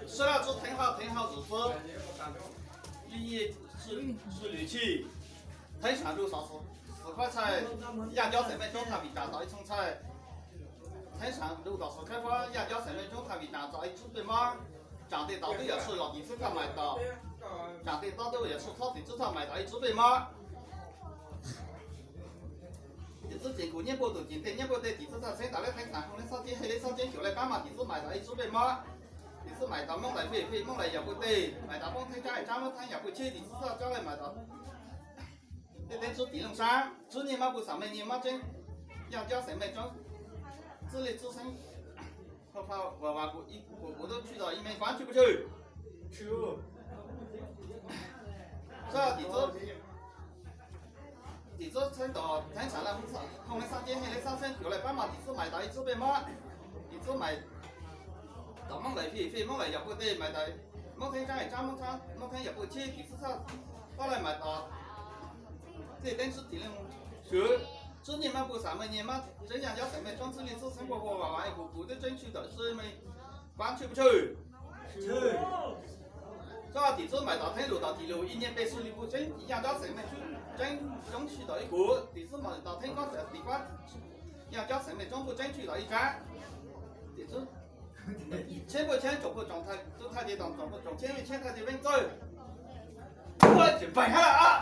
Sawv daws txhob theev hauj theev hauj zus xwb. Li yij sw lwm chij, theeb tsam ntuj xov xwm khaub txhaj, yaj ncob xeem Mej Tsoob thaj vim tsam tau ib txhooj txhaj. Theeb tsam ntuj tom xov khaub fob, yaj ncob xeem Mej Tsoob thaj vim tsam tau ib tsub pej mob. Tsam tej tod twb yog tshuaj los tim tsub txhaj mais tom, tsam tej tod twb yog tshuaj txhob tim tsub txhaj mais tau ib tsub pej mob. Tim tsub ceev kuv nyiaj puj tus ceev tej nyiaj puj tej tim tsub txhaj txheeb tas leb theeb tsam hoo leb xob ceeb hej leb xob ceeb xyuav laj pab mas tim tsub mais tau ib tsub pej mob. Tim tsub mais tau moob lais fij fij moob lais yog puj tej mais tau poob theeb tsab hej tsab moob theeb yog puj cheb tim tsub txhaj tsob laj mais tau tej teeb tsub tim looj sab tsub nyiaj mob puj xam mej nyiaj mob tseeb. Yaj ncob xeem Mej Tsoob, tsub li tsub xeeb, hau phau uas kuv ib kuv kuv tub tshwj tau ib me kuv tshwj puj tshwj. Sab tim tsub tim tsub txheeb tom theeb tsam laj hoo leb xob ceeb hej leb xob txheeb xyuav laj pab mas tim tsub mais tau ib tsub pej mob. Tim tsub mais tau moob lais fij fij moob lais yog puj tej mais tau moob theeb tsab hej tsab moob tsab moob theeb yog puj cheb tim tsub txhaj tsob laj mais tau tej teeb tsub tim looj swv. Tsub nyiaj mob puj xam mej nyiaj mob tseeb, yaj ncob xeem Mej Tsoob tsub li tsub xeeb puj puj vam vam kuv kuv tub tseeb tshwj tau ib me kuv tshwj puj tshwj. Sab tim tsub mais tau theeb lus tau tim lus ib nyiaj pej xwb li puj tseeb, yaj ncob xeem Mej Tsoob tseeb coob tshwj tau ib kuv tim tsub mais tau theeb kob tim kuv, yaj ncob xeem Mej Tsoob puj tseeb tshwj tau ib tsab. Tim tsub tsheb puj tsheb tsoom puj tsoom thaj tub thaj ces tsoom tsoom puj tsoom tsheb li tsheb thaj ces veeb txawj. Tsis peeg hab.